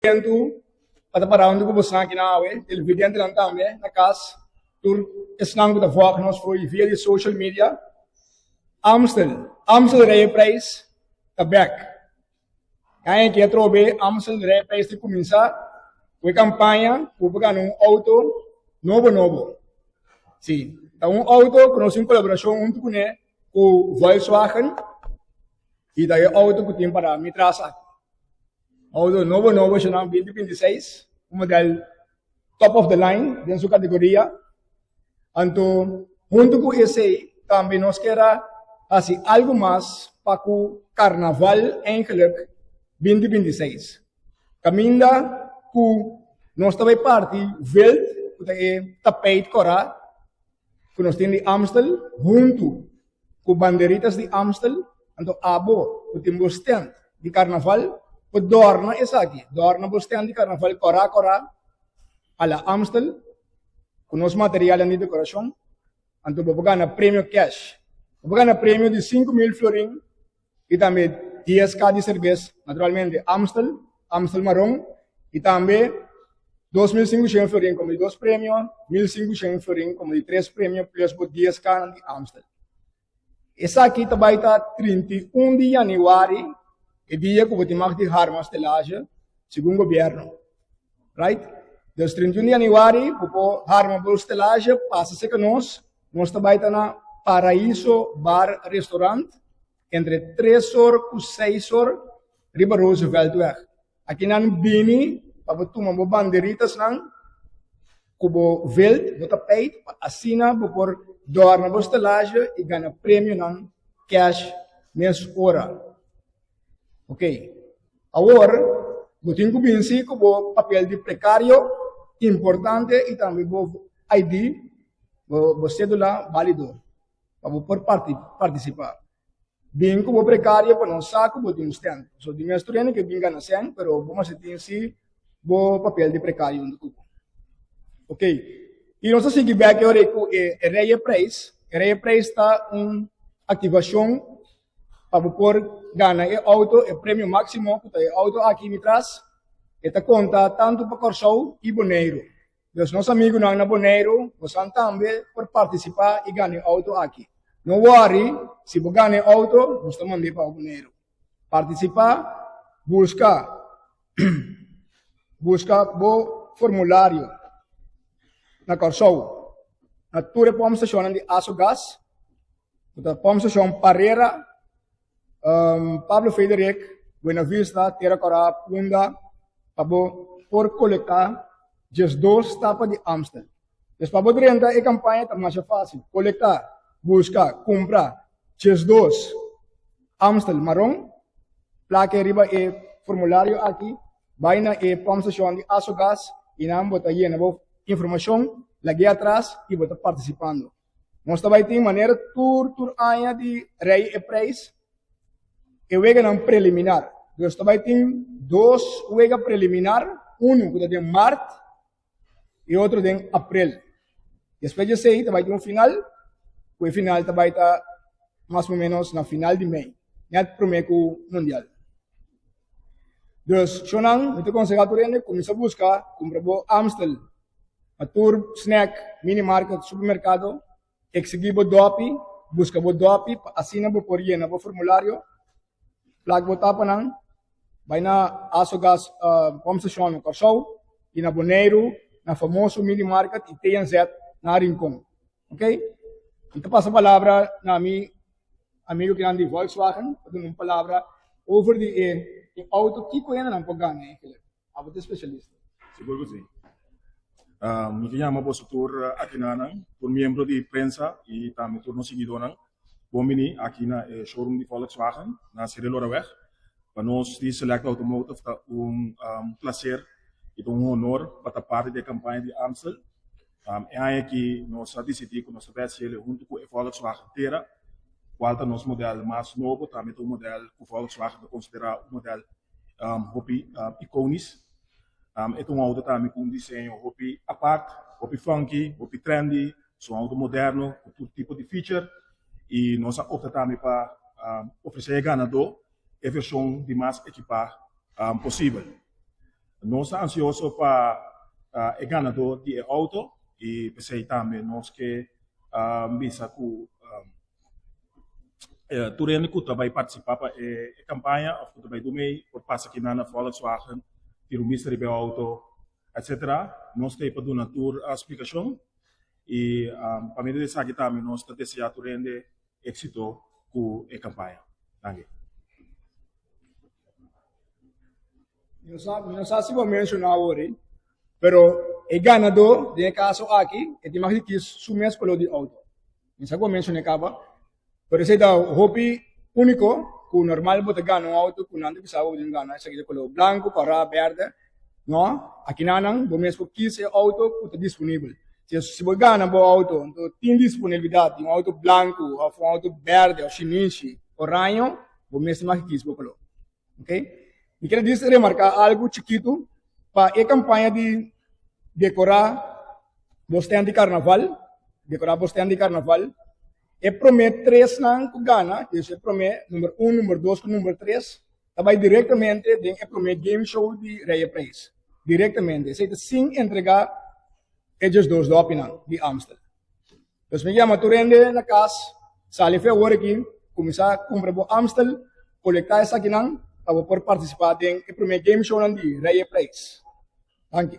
Kontentu pa ta pará huntu ku bosan aki na awe, televidentenan tambe na kas, tur esnan ku ta vòg nos for via di social media. Amstel, Amstel Rijprijs ta bèk. Aña aki atrobe Amstel Rijprijs ta kuminsá ku e kampaña ku bo por gana un outo nobo nobo. Sí, ta un outo ku nos tin kolaborashon huntu kuné ku Volkswagen i ta e outo ku tin pará mi tras aki. Auto nobo nobo shonnan 2026, un model top of the line den su kategoria. Anto huntu ku esei tambe nos kier a hasi algu mas pa ku karnaval eigenlijk 2026. Kaminda ku nos ta bai parti veld ku ta e tapijt kòrá ku nos tin di Amstel huntu ku banderitas di Amstel, anto abo ku tin bo stent di karnaval por dòrna esaki, dòrna bo stent di karnaval kòrá kòrá a la Amstel ku nos materialnan di dekorashon, anto bo por gana premio kèsh. Bo por gana premio di 5000 florin i tambe 10 K di serbes, naturalmente Amstel, Amstel maron, i tambe 2500 florin komo di dos premio, 1500 florin komo di tres premio plus bo 10 K di Amstel. Esaki ta bai ta 31 di yanüari, e dia ku bo tin mag di harma stelage segun gobièrnu. Right? Dus 31 di yanüari bo por harma bo stelage, pasa serka nos, nos ta bai ta na Paraiso Bar Restaurant entre tres or ku seis or riba Rooseveltweg. Akinan bini pa bo tuma bo banderitasnan ku bo veld, bo tapijt, pa asina bo por dòrna bo stelage i gana premionan cash mes ora. Ok, awor bo tin ku binsi ku bo papel di prekario importante i tambe bo ID, bo cédula válido pa bo por partisipá. Bin ku bo prekario pa nos sa ku bo tin un stènt. So di mes tur hende ke bin gana sèn, pero bo mester tin si bo papel di prekario huntu ku bo. Ok, i nos ta sigui bèk e ora ei ku e Reye Prijs. E Reye Prijs ta un aktivashon pa bo por gana e outo, e premio máksimo ku ta e outo aki mi tras. E ta konta tantu pa Kòrsou i Boneiru. Dus nos amigunan na Boneiru, bosan tambe por partisipá i gana e outo aki. No wòri, si bo gana e outo, nos ta mand'é pa Boneiru. Partisipá, buska buska bo formulario na Kòrsou, na tur e pòmpstashonnan di Asogas, ku ta pòmpstashon Parera, Pablo Frederik, Buena Vista, Tera Kòrá, Punda, pa bo por kolektá 12 tapa di Amstel. Pues pa bo drenta e kampaña ta masha fásil, kolektá, buska, kumpra 12 Amstel maron, plaka e riba e formulario aki, bai na e pòmpstashon di Asogas i nan bo ta yena bo informashon, lag'é atras i bo ta partisipando. Nos ta bai tin manera tur tur aña di rei e prijs e weganan preliminar. Dus ta bai tin dos wega preliminar, unu ku ta den mart i otro den aprel. Despues di esei ta bai tin un final, ku e final ta bai ta mas o menos na final di mei, nèt promé ku mundial. Dus, shownan, mi ta konsehá tur hende kuminsá buska kumpra bo Amstel Na tur snack, mini market, supermercado, exigi bo dopi, busca bo dopi pa asina bo por yena bo formulario, plak bo tapanan, bai na Asogas pump station na Kòrsou i na Boneiru na famoso mini market i TNZ na Rincon. Ok, mi ta pasa palabra na mi amigo kinan di Volkswagen pa duna un palabra over di e auto kiko hendenan por gana eigenlijk. Abo ta especialista. Sigur ku si. Mi ta yama boso tur akinanan, tur miembro di prensa i tambe tur nos siguidónan. Bon bini aki na e showroom di Volkswagen na Cyril Loraweg. Pa nos di Select Automotive ta un placer i ta un honor pa ta parti di e kampaña di Amstel. E aña aki nos a disidí ku nos ta bai hasiel huntu ku e Volkswagen Tera, kual ta nos modèl mas nobo, tambe ta un modèl ku Volkswagen ta konsiderá un modèl hopi iconisch. E ta un auto tambe cu un diseño hopi apart, hopi funky, hopi trendy. Es un auto moderno cu tur tipo di feature y nos a opta tambe pa ofrece e ganador e version di mas ekipa posibel. Nos ta ansioso pa e ganadó di e outo i p'esei tambe nos ke bisa ku tur hende ku ta bai partisipá pa e kampaña òf ku ta bai dumei por pasa kinan na Volkswagen, tira un bista riba e outo, etcetera. Nos ta ei pa duna tur splikashon i pa medio di esaki tambe nos ta deseá tur hende éksito ku e kampaña. Danki. Mi no sa, mi no sa si bo menshoná awor ei, pero e ganadó den e kaso aki e tin mag di kis su mes koló di outo. Mi sa ku bo menshoné kaba, pero esei ta hopi úniko ku normal bo ta gana un outo ku nan ta bisa bo bo tin gana esaki ta koló blanku, kòrá, bèrdè. No, akinanan bo mes por kis e outo ku ta disponibel. Si si bo gana bo outo, anto tin disponibilidat di un outo blanku òf un outo bèrdè òf shinishi, oraño, bo mes tin mag di kis bo koló. Ok? Mi quiere dis remarca algo chiquito pa e campaña di decora bo stand di carnaval, decora bo stand di carnaval. E prome tres nan cu gana, dus e prome number un, number dos cu number tres, ta bay directamente den e prome game show di Reye Prijs. Directamente. Esey ta sin entrega e 12 dopinan di Amstel. Dus mi yama tur hende na kas, sali fe awor aki, kuminsá kumpra bo Amstel, kolektá esakinan pa bo por partisipá den e promé game shownan di Reye Prijs. Danki.